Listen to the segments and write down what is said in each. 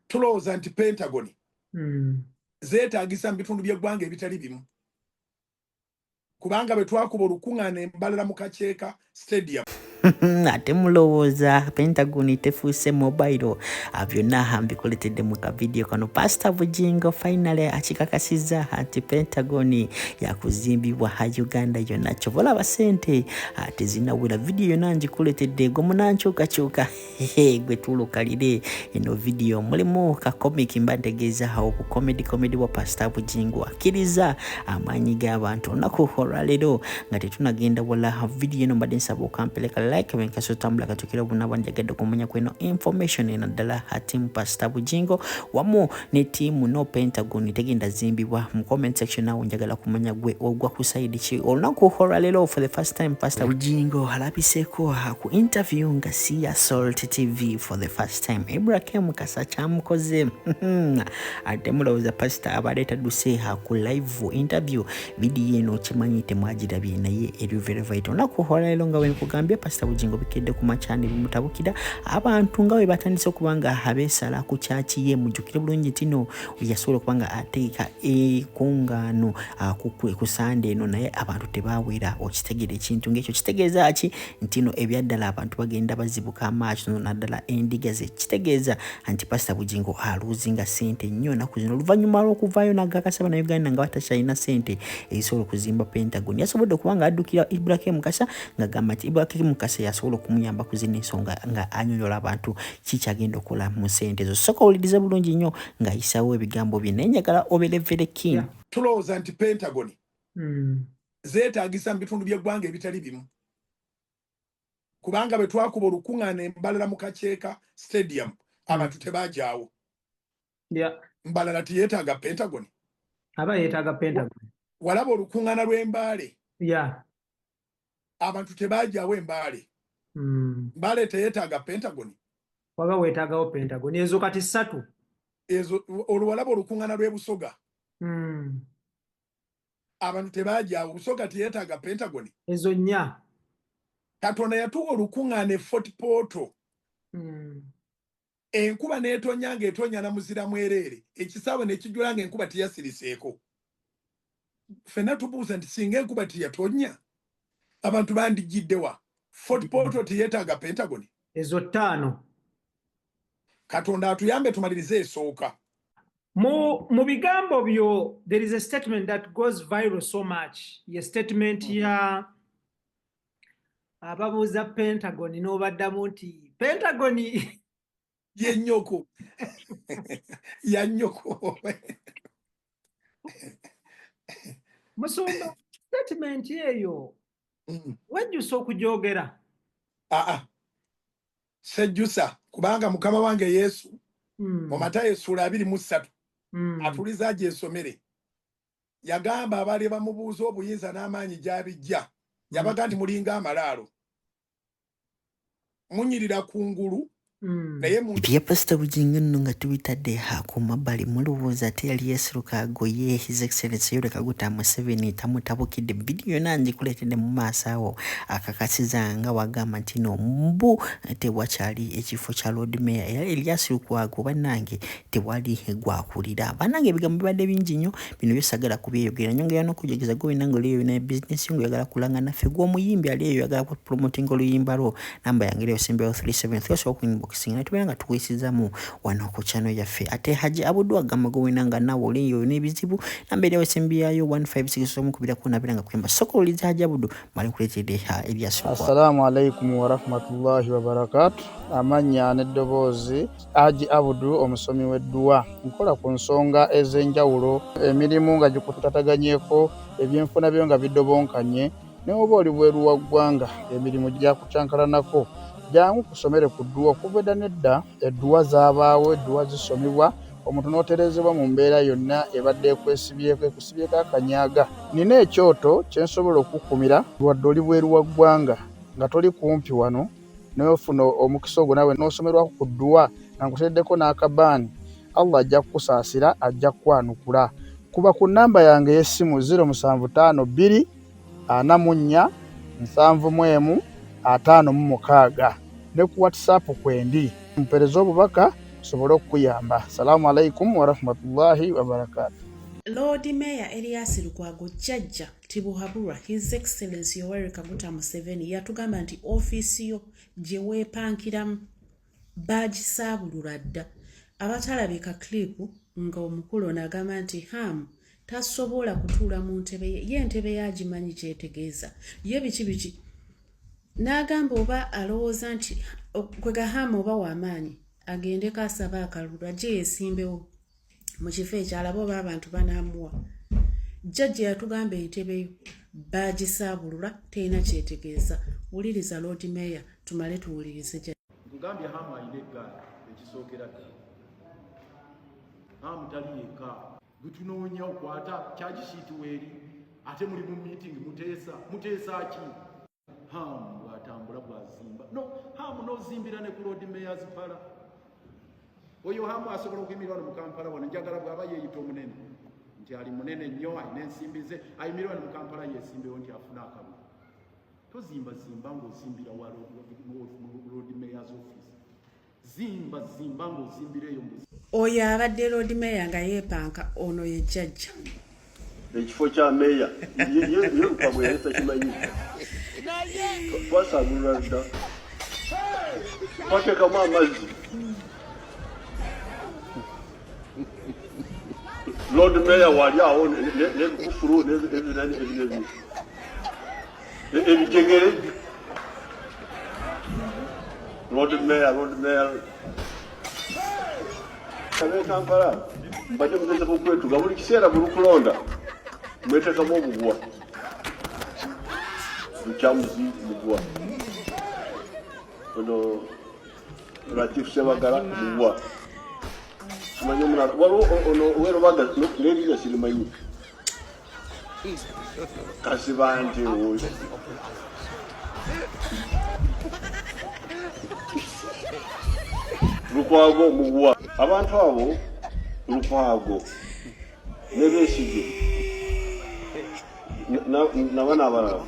Tulowooza nti Pentagon zeetaagisa mu bitundu by'eggwanga ebitali bimu, kubanga bwe twakuba olukuŋŋaana embalala mu Kakyeka Stadium. Ate mulowooza Pentagon tefuuse mobile? Byonna mbikuletedde mu kavidiyo kano. Pasita Bugingo finally akikakasizza nti Pentagon yakuzimbibwa Uganda yonna. Kyova olaba sente tezinawera. Vidiyo yonna ngikuletedde, gwe munankyukakyuka, gwe tuulukalire eno vidiyo. Mulimu ka comic, mba ntegeeza obu comedy, comedy bwa Pasita Bugingo akkiriza amaanyi g'abantu. Olunaku olwaleero nga tetunagenda wala, vidiyo eno mbadde nsaba okampeleka like benkasi otambula katukira obunaba njagadde okumanya kweno information eno ddala. Tiimu Pasita Bugingo wamu ne tiimu no Pentagon tegenda zimbibwa, mu comment section awo njagala kumanya gwe ogwa ku side ki. Olunaku olwaleero, for the first time, Pastor Bugingo alabiseeko ku interview nga si ya Salt TV for the first time. Ibrahim Mukasa kyamukoze. Ate mulowooza pasita abadde tadduse ku live interview? Vidiyo eno kimanyi temwagirabye, naye eri very vital. Olunaku olwaleero nga wenkugambye, Pasita Bugingo bikedde ku makya ne bimutabukira, abantu nga bwe batandise okuba nga abeesala ku kyaki ye. Mujjukire bulungi nti no yasobola okuba nga ateeka ekuŋŋaano ku Sande eno, naye abantu tebawera. Okitegeera ekintu ngaekyo kitegeeza ki? Nti no ebyaddala abantu bagenda bazibuka amaaso, naddala endiga ze. Kitegeeza nti Pasita Bugingo aluuzinga sente nnyo ennaku zino, oluvannyuma lw'okuvaayo n'agakasa Bannayuganda nga batakyalina sente ezisobola okuzimba Pentagon. Yasobodde okuba nga addukira Ibrahim Mukasa, ng'agamba nti Ibrahim Mukasa yasobola okumuyamba ku zino ensonga, nga anyonyola abantu kikyagenda okukola mu sente ezo. Soka owulirize bulungi nnyo ng'ayisawo ebigambo bye, naye njagala obeere very keen. Tulowooza nti Pentagon zeetaagisa mu bitundu by'eggwanga ebitali bimu, kubanga bwe twakuba olukuŋŋaana embalala mu Kakyeka Stadium, abantu tebajaawo. Mbalala teyeetaaga Pentagon? Aba yeetaaga Pentagon. Walaba olukuŋŋaana lw'Embaale? Abantu tebajaawo Embaale. Mbaale teyeetaaga Pentagon? Waba weetaagawo Pentagon. Ezo kati ssatu. Ezo. Olwo walaba olukuŋŋaana lw'Ebusoga? Abantu tebajaawo. Busoga teyeetaaga Pentagon? Ezo nnya. Katonda yatuwa olukuŋŋaana e Fort Portal, enkuba n'etonya ng'etonya na muzira mwereere, ekisaawe ne kijjula ng'enkuba teyasiriseeko. Ffenna tubuuza nti singa enkuba teyatonya, abantu bandijjiddewa? Fort Portal teyeetaaga Pentagon? Ezo ttaano. Katonda atuyambe tumalirize esooka. Mu bigambo byo, there is a statement that goes viral so much, ye statement ya ababuuza Pentagon n'obaddamu nti Pentagon Yennyoko, ya nnyoko. Musumba, statement eyo wejjusa okugyogera? Aa, sejjusa, kubanga Mukama wange Yesu mu Matayo essuula 23 atuliza gyesomere, yagamba abaali bamubuuza obuyinza n'amaanyi gy'abijja, yabaga nti mulinga amalaalo, munyirira ku ngulu, naye mu Ebya Pasita Bugingo nno nga tubitadde ku mabbali, mulowooza ate yali yasiruka agoye His Excellency Yoweri Kaguta Museveni tamutabukidde? Vidiyo yonna ngikuleetedde mu maaso awo akakasiza nga wagamba nti no mbu tewakyali ekifo kya Lord Mayor, era Erias Lukwago bannange tewali gwakulira. Bannange, ebigambo bibadde bingi nnyo, bino byosagala kubyeyogera. Nyongera n'okujageza gwe wena nga oliyo yona bizinesi nga oyagala kulanga naffe, gwe omuyimbi ali eyo oyagala kupromotinga oluyimba lwo, namba yange eyo sembeyo 373, osobola okuinboxinga netubeera nga tukuyisizamu wano ku channel yaffe. Ate Haji Abudu agamba gwe wena nga naawe oli eyo n'ebizibu, namba eriawo esembyayo 156, osobola omukubirako nabeera nga kuyamba. Soka owuliriza Haji Abudu male nkuleetedde Erias Lukwago. Assalamu alaikum warahmatullahi wabarakatu. Amannya n'eddoboozi, Haji Abudu, omusomi w'edduwa. Nkola ku nsonga ez'enjawulo, emirimu nga gikutataganyeko, ebyenfuna byo nga bidobonkanye, ne oba oli bweru wa ggwanga emirimu gyakukyankalanako, jangu kusomere ku dduwa. Okuva edda n'edda edduwa zaabaawo, edduwa zisomebwa omuntu n'otereezebwa mu mbeera yonna ebadde ekwesibyeko, ekusibyeko akanyaga. Nina ekyoto kye nsobola okukukumira wadde oli bweru wa ggwanga nga toli kumpi wano, n'ofuna omukisa ogwo naawe n'osomerwako ku dduwa nga nkuteereddeko n'akabaani. Allah ajja kukusaasira, ajja kukwanukula. Kuba ku nnamba yange ey'essimu 0752 44 71 56, ne ku WhatsApp kwendi. Mpeereza obubaka. Tusobole okukuyamba. Salaamu alaikum warahmatullahi wabarakatu. Lord Mayor Erias Lukwago, Jjajja Tibuhaburwa, His Excellency Yoweri Kaguta Museveni yatugamba nti ofiisi yo gye weepankiramu baagisaabulula dda. Abatalabye ka clip nga omukulu ono agamba nti Ham tasobola kutuula mu ntebe ye, ye entebe ye agimanyi kyetegeeza, ye biki biki. N'agamba oba alowooza nti kwega Ham oba w'amaanyi agendeko asabe akalulu ajje yeesimbewo mu kifo ekyo alabe oba abantu banaamuwa. Jjajja yatugamba entebe yo baagisaabulula terina kyetegeeza. Wuliriza Lord Mayor tumale tuwulirize jjajja. Nkugambye Hamu alina eggaali ekisookera ddala. Hamu tali yekka. Gwe tunoonya okwata charge sheet weeri ate muli mu meeting muteesa muteesa ki? Hamu bw'atambula bw'azimba. No, Hamu n'ozimbira ne ku Lord Mayor's Palace. Oyo Hamu asobola okuyimirira wano mu Kampala wano njagala bw'aba yeeyita omunene nti ali munene nnyo alina ensimbi ze ayimirira wano mu Kampala yeesimbewo nti afune akalulu. Tozimba zimba ng'ozimbira wa Lord Mayor's office. Zimba zimba ng'ozimbira eyo mu Oyo abadde Lord Mayor nga yeepanka ono ye jjajja. Ekifo kya meeya ye Lukwago yali takimanyi. Twasabulula dda, twateekamu amazzi. Lord Mayor wali awo n'ebikufulu n'ebinani ebijegere. Lord Mayor, Lord Mayor ab'e Kampala mbadde mugezeko okwetuga buli kiseera buli kulonda mwetekamu obuguwa lukyamuzi muguwa ono Latif Sebagala muguwa simanyi omulala waliwo ono owerobaga n'erinnya sirimanyi Kasibante oyo. Lukwago muguwa abantu abo Lukwago ne Besigye nabana abalala.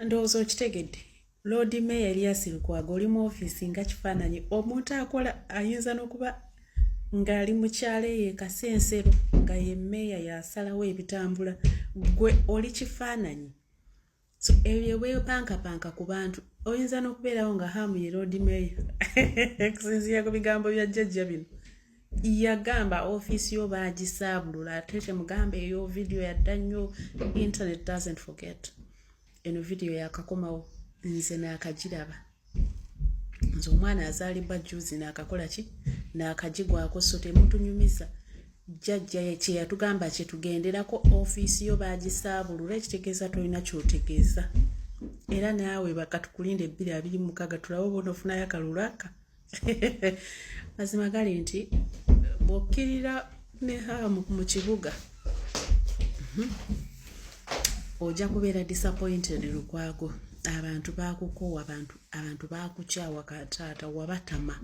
Ndowooza okitegedde. Lord Mayor Erias Lukwago oli mu ofiisi nga kifaananyi omuntu akola ayinza n'okuba ng'ali mu kyalo eyo e Kasensero nga ye mmeeya y'asalawo ebitambula ggwe oli kifaananyi. So ebyo bwepankapanka ku bantu oyinza n'okubeerawo nga Ham ye Lord Mayor okusinziira ku bigambo bya jjajja bino. Yagamba ofiisi yo baagisaabulula ate temugamba eyo vidiyo yadda nnyo. Internet doesn't forget. Eno vidiyo yakakomawo nze naakagiraba nze omwana azaalibwa juzi naakakola ki naakagigwako so temutunyumiza jjajja kye yatugamba kye tugenderako ofiisi yo baagisaabulula ekitegeeza tolina ky'otegeeza era naawe bakatukulinde 2026 tulabe oba onoofunayo akalulu aka. Mazima gali nti bw'okkirira ne Hamu mu kibuga ojja kubeera disappointed. Lukwago abantu baakukoowa abantu baakukyawa kataata wabatama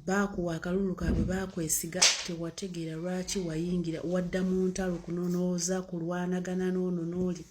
baakuwa akalulu kaabwe baakwesiga tewategeera lwaki wayingira wadda mu ntalo kunonooza kulwanagana n'ono n'oli.